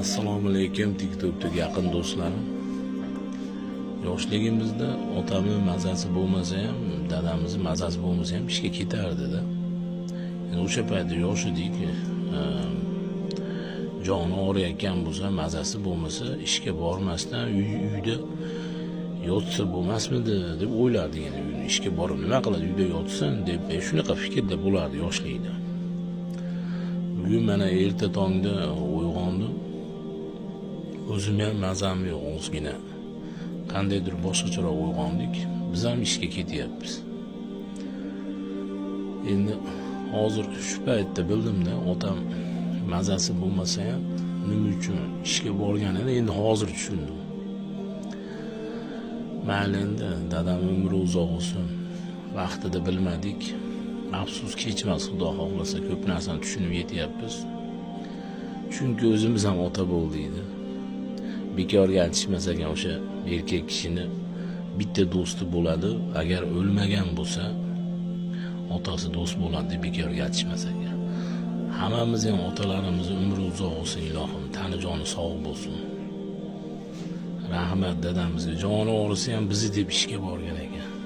Assalomu alaykum, TikTokdagi yaqin do'stlarim. Yoshligimizda otamni mazasi bo'lmasa ham, dadamizni mazasi bo'lmasa ham ishga ketardi-da. Endi o'sha paytda yosh edik. Joni og'riyotgan bo'lsa, mazasi bo'lmasa ishga bormasdan uyda yotsa bo'lmasmidi deb o'ylardik. Endi ishga borib nima qiladi, uyda yotsin deb shunaqa fikrda bo'lardi yoshligida. Bugun mana erta tongda uyg'ondim. O'zim ham mazam yo'q ozgina. Qandaydir boshqacharoq uyg'ondik. Biz ham ishga ketyapmiz. Endi hozir shu paytda bildimda, otam mazasi bo'lmasa ham nima uchun ishga borganini endi hozir tushundim. Mayli endi, dadam umri uzoq bo'lsin. Vaqtida bilmadik. Afsus, kechmas, Xudo xohlasa ko'p narsani tushunib yetyapmiz. Chunki o'zimiz ham ota bo'ldik-da. Bekorga aytishmas ekan, o'sha erkak kishini bitta do'sti bo'ladi, agar o'lmagan bo'lsa, otasi do'st bo'ladi deb bekorga aytishmas ekan. Hammamiz ham otalarimizni umri uzoq bo'lsin, ilohim, tani joni sog' bo'lsin. Rahmat dadamizga, joni og'risa ham bizni deb ishga borgan ekan.